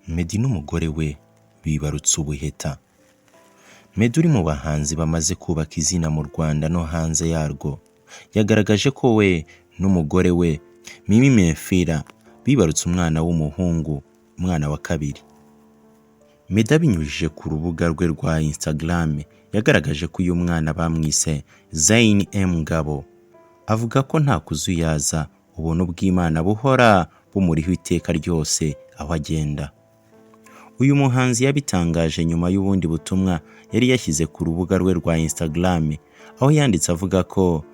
Meddy n'umugore we bibarutse ubuheta. Meddy uri mu bahanzi bamaze kubaka izina mu Rwanda no hanze yarwo, yagaragaje ko we n'umugore we Mimi Mehfira bibarutse umwana w'umuhungu, umwana wa kabiri. Meddy abinyujije ku rubuga rwe rwa Instagram yagaragaje ko uyu mwana bamwise Zayn M Ngabo, avuga ko nta kuzuyaza ubuntu bw'Imana buhora bumuriho iteka ryose aho agenda. Uyu muhanzi yabitangaje nyuma y'ubundi butumwa yari yashyize ku rubuga rwe rwa Instagram, aho yanditse avuga ko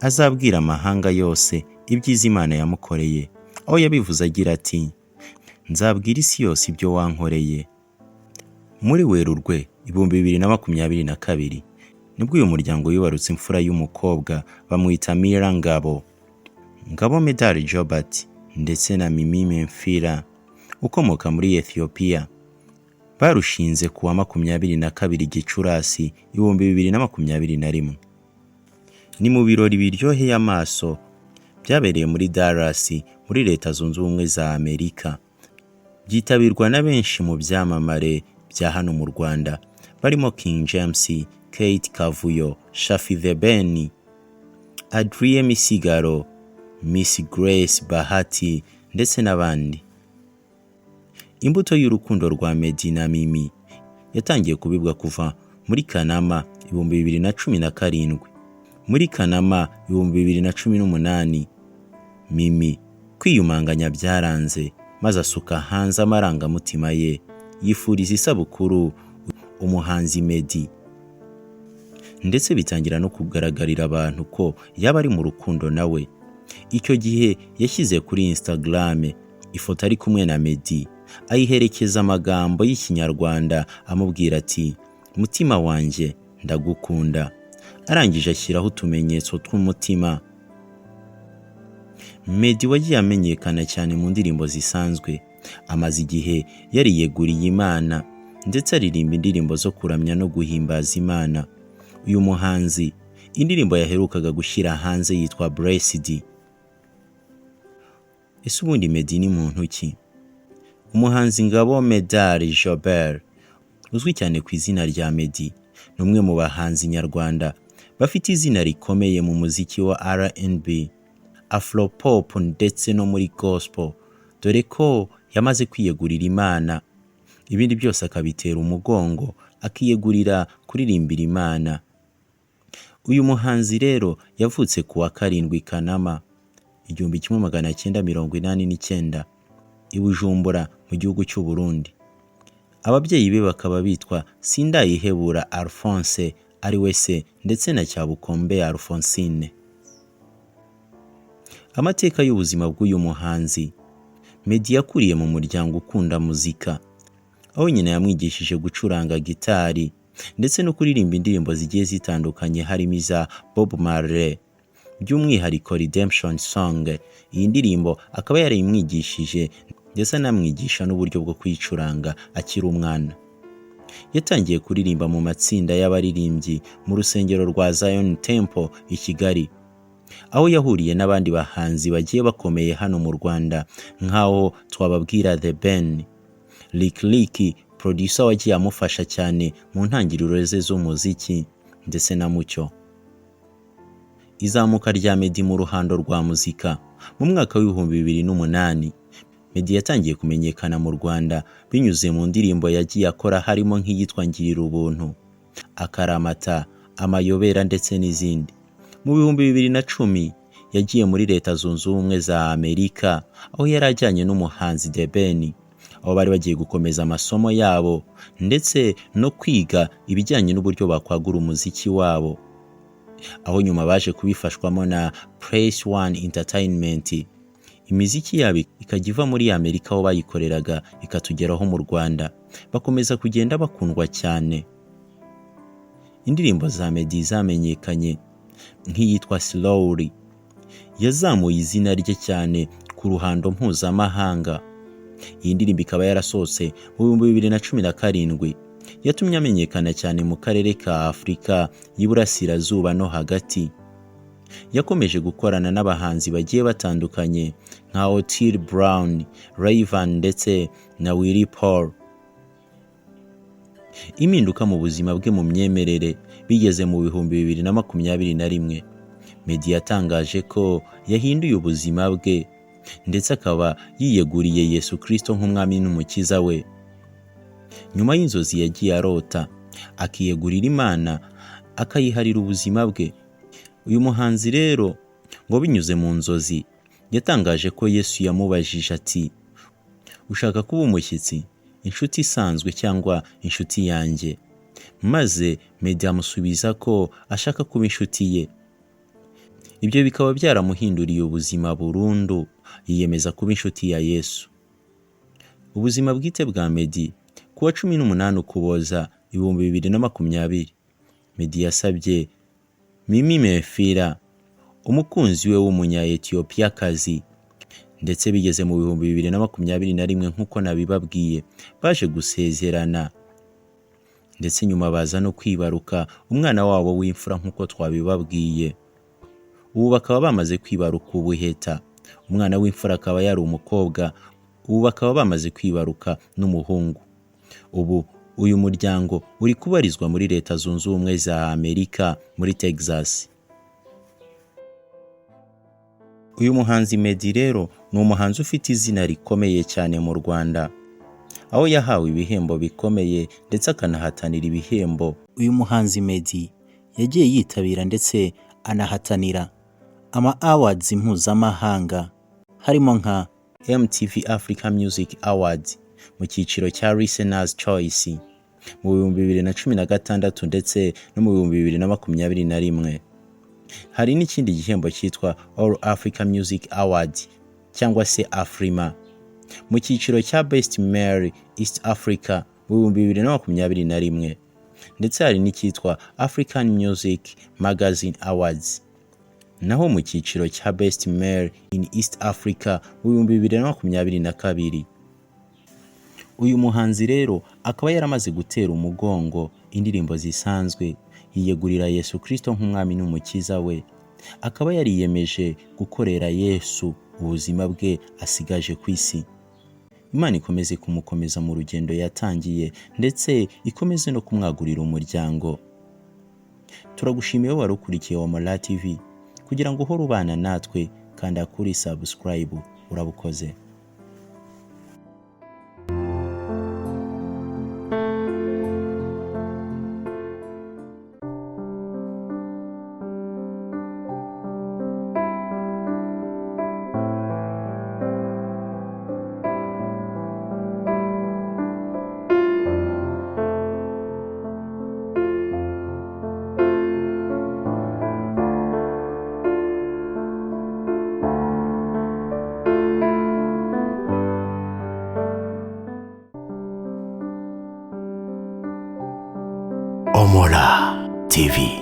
azabwira amahanga yose ibyiza Imana yamukoreye, aho yabivuze agira ati: "Nzabwira isi yose ibyo wankoreye." Muri Werurwe 2022 nibwo uyu muryango wibarutse imfura y'umukobwa, bamwita Mira Ngabo. Ngabo Medard Jobert ndetse na Mimi Mehfira ukomoka muri Ethiopia barushinze ku wa 22 Gicurasi 2021. Ni mu birori biryoheye amaso byabereye muri Dallas muri Leta Zunze Ubumwe za Amerika, byitabirwa na benshi mu byamamare bya hano mu Rwanda barimo King James, Kate Kavuyo, Shaffy The Ben, Adrien Misigaro, Miss Grace Bahati ndetse n'abandi. Imbuto y'urukundo rwa Meddy na Mimi yatangiye kubibwa kuva muri Kanama 2017. Muri Kanama 2018 Mimi kwiyumanganya byaranze, maze asuka hanze amarangamutima ye yifuriza isabukuru umuhanzi Meddy, ndetse bitangira no kugaragarira abantu ko yaba ari mu rukundo nawe. Icyo gihe yashyize kuri Instagram ifoto ari kumwe na Meddy, ayiherekeza amagambo y'Ikinyarwanda amubwira ati: "Mutima wanjye, ndagukunda." Arangije ashyiraho utumenyetso tw'umutima. Meddy wagiye amenyekana cyane mu ndirimbo zisanzwe, amaze igihe yariyeguriye Imana ndetse aririmba indirimbo zo kuramya no guhimbaza Imana. Uyu muhanzi indirimbo yaherukaga gushyira hanze yitwa Blessed. Ese ubundi Meddy ni muntu ki? Umuhanzi Ngabo Medard Jobert uzwi cyane ku izina rya Meddy ni umwe mu bahanzi nyarwanda bafite izina rikomeye mu muziki wa R&B, Afropop ndetse no muri gospel, dore ko yamaze kwiyegurira Imana, ibindi byose akabitera umugongo akiyegurira kuririmbira Imana. Uyu muhanzi rero yavutse ku wa 7 Kanama 1989 i Bujumbura mu gihugu cy'u Burundi. Ababyeyi be bakaba bitwa Sindayihebura Alphonse ari we se ndetse na Cyabukombe Alphonsine. Amateka y'ubuzima bw'uyu muhanzi: Meddy yakuriye mu muryango ukunda muzika, aho nyina yamwigishije gucuranga gitari ndetse no kuririmba indirimbo zigiye zitandukanye harimo iza Bob Marley, by'umwihariko Redemption Song. Iyi ndirimbo akaba yarayimwigishije ndetse anamwigisha n'uburyo bwo kuyicuranga akiri umwana. Yatangiye kuririmba mu matsinda y'abaririmbyi mu rusengero rwa Zion Temple i Kigali, aho yahuriye n'abandi bahanzi bagiye bakomeye hano mu Rwanda nk'aho twababwira The Ben, Lick Lick, producer wagiye amufasha cyane mu ntangiriro ze z'umuziki, ndetse na Mucyo. Izamuka rya Meddy mu ruhando rwa muzika: Mu mwaka w'2008 Meddy yatangiye kumenyekana mu Rwanda binyuze mu ndirimbo yagiye akora harimo nk'iyitwa Ngirira Ubuntu, Akaramata, Amayobera ndetse n'izindi. Mu 2010 yagiye muri Leta Zunze Ubumwe za Amerika, aho yari ajyanye n'umuhanzi The Ben, aho bari bagiye gukomeza amasomo yabo ndetse no kwiga ibijyanye n'uburyo bakwagura umuziki wabo, aho nyuma baje kubifashwamo na Press One Entertainment, imiziki yabo ikajya iva muri Amerika aho bayikoreraga ikatugeraho mu Rwanda, bakomeza kugenda bakundwa cyane. Indirimbo za Meddy zamenyekanye nk'iyitwa Slowly yazamuye izina rye cyane ku ruhando mpuzamahanga. Iyi ndirimbo ikaba yarasohotse mu 2017, yatumye amenyekana cyane mu karere ka Afurika y'Iburasirazuba no hagati. Yakomeje gukorana n'abahanzi bagiye batandukanye nka Otile Brown, Rayvanny ndetse na Willy Paul. Impinduka mu buzima bwe mu myemerere. Bigeze mu 2021, Meddy yatangaje ko yahinduye ubuzima bwe ndetse akaba yiyeguriye Yesu Kristo nk'umwami n'umukiza we, nyuma y'inzozi yagiye arota akiyegurira Imana, akayiharira ubuzima bwe. Uyu muhanzi rero ngo binyuze mu nzozi yatangaje ko Yesu yamubajije ati: "Ushaka kuba umushyitsi, inshuti isanzwe cyangwa inshuti yanjye?" Maze Meddy amusubiza ko ashaka kuba inshuti ye. Ibyo bikaba byaramuhinduriye ubuzima burundu, yiyemeza kuba inshuti ya Yesu. Ubuzima bwite bwa Meddy. Ku wa 18 Ukuboza 2020, Meddy yasabye Mimi Mehfira, umukunzi we w'umunya-Ethiopiyakazi, ndetse bigeze mu 2021, nk'uko nabibabwiye, baje gusezerana, ndetse nyuma baza no kwibaruka umwana wabo w'imfura nk'uko twabibabwiye. Ubu bakaba bamaze kwibaruka ubuheta, umwana w'imfura akaba yari umukobwa, ubu bakaba bamaze kwibaruka n'umuhungu. Ubu uyu muryango uri kubarizwa muri Leta Zunze Ubumwe za Amerika, muri Texas. Uyu muhanzi Meddy rero ni umuhanzi ufite izina rikomeye cyane mu Rwanda, aho yahawe ibihembo bikomeye ndetse akanahatanira ibihembo. Uyu muhanzi Meddy yagiye yitabira ndetse anahatanira ama awards mpuzamahanga harimo nka MTV Africa Music Awards mu cyiciro cya Listeners Choice mu 2016 ndetse no mu 2021. Hari n'ikindi gihembo cyitwa All Africa Music Awards cyangwa se AFRIMA mu cyiciro cya Best Male East Africa mu 2021, ndetse hari n'icyitwa African Music Magazine Awards naho mu cyiciro cya Best Male in East Africa mu 2022. Uyu muhanzi rero akaba yaramaze gutera umugongo indirimbo zisanzwe, yiyegurira Yesu Kristo nk'umwami n'umukiza we, akaba yariyemeje gukorera Yesu ubuzima bwe asigaje ku isi. Imana ikomeze kumukomeza mu rugendo yatangiye, ndetse ikomeze no kumwagurira umuryango. Turagushimiye wowe wari ukurikiye Wamara TV. Kugira ngo uhore ubana natwe, kanda kuri subscribe. Urabukoze. Omola TV.